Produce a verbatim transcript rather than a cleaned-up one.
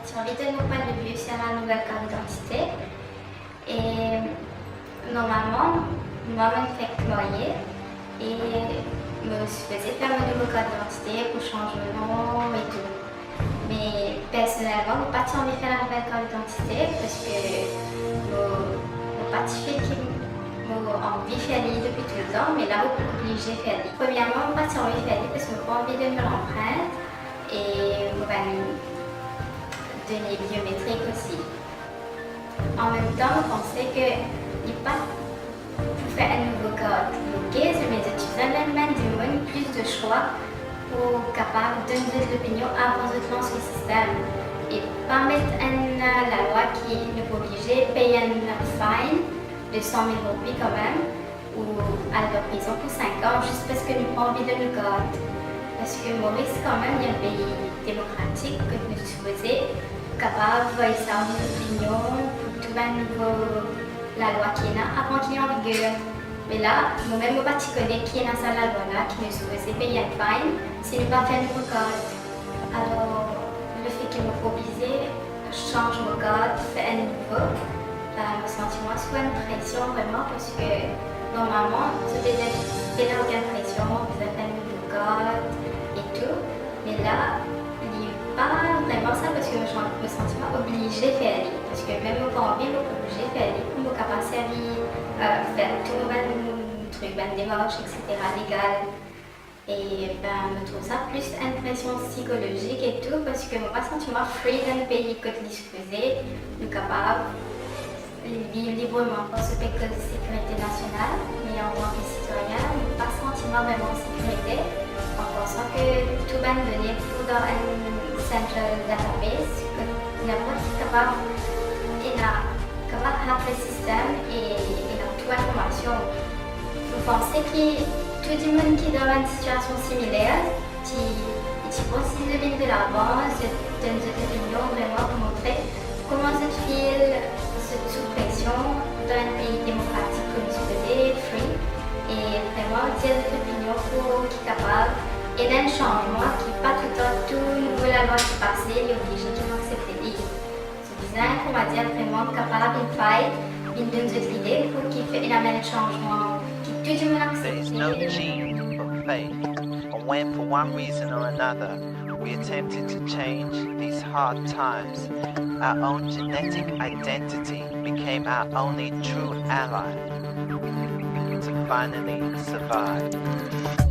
Ti anvi donn mo pwin de vi sir la nouvel kart didantite. E normalman, mwa, mo'nn fek marye e mo sipoze fer mo nouvo kart didantite pou sanz mo nom e tou. Me personelman, mo pa ti anvi fer la nouvel kart didantite parski mo, mo pa ti feel ki mo anvi fer li depi toultan, me la mo oblize fer li. Premierman, mo pa ti anvi fer li parski mo pa anvi donn mo lanprint e mo bann done biometrik osi. An mem tan, mo panse ki li pa pou fer enn nouvo kart. Oke, me zot ti bizin donn bann dimoun plis de swa pou kapav donn zot lopinion avan zot lans le sistem. E pa met enn, eh, lalwa ki nou pou oblize pey enn fine de san mil roupi kanmem, ou al dan prizon pou sink an, zis parski nou pa anvi donn nou kart. Parski Moris kanmem, li enn pei demokratik, kot nou sipoze kapav voy sa lopinion pou tou bann nouvo lalwa ki ena avan ki li an viger. Me la, momem mo pa ti kone ki ena sa lalwa la ki nou sipoze pey enn fine si nou pa fer nouvo kart. Alor, lefet ki mo pou oblize sanz mo kart, fer enn nouvo, be, mo santi mwa sou enn presion vreman, parski normalman, zot pena, pena okenn presion, bizin fer enn nouvo kart e tou. Me la, li pa vreman sa, parski mo san-, mo santi mwa oblize fer li. Parski mem mo pa anvi, mo oblize fer li pou mo kapav servi, eh, fer tou mo bann trik, bann demars, etsetera, legal. E, be, mo trouv sa plis enn presion sikolozik e tou, parski mo pa santi mwa free dan pei kot li sipoze nou kapav viv libreman. Parski pe koz sekirite nasional, me antan ki sitwayin, mo pa santi mwa vreman an sekirite, an pansan ki tou bann done pou dan enn central database, kot ninport ki kapav ena, kapav hack le sistem e ena tou linformasion. Mo panse ki tou dimoun ki dan bann sitiasion similer, ti, ti pran siy de vinn de lavan, zot donn zot lopinion vreman pou montre kouma zot feel zot sou presion dan enn pei demokratik kot nou sipoze free, e vreman dir zot lopinion pou ki kapav ena enn sanzman, ki pa toultan tou nouvo lalwa ki pase, li oblize tou nou aksepte li. Bizin, koumadir, vreman kapav vinn fight, vinn donn zot lide pou ki fer ena enn sanzman ki tou dimoun aksepte. There is no gene for faith, and when for one reason or another we attempted to change these hard times, our own genetic identity became our only true ally to finally survive.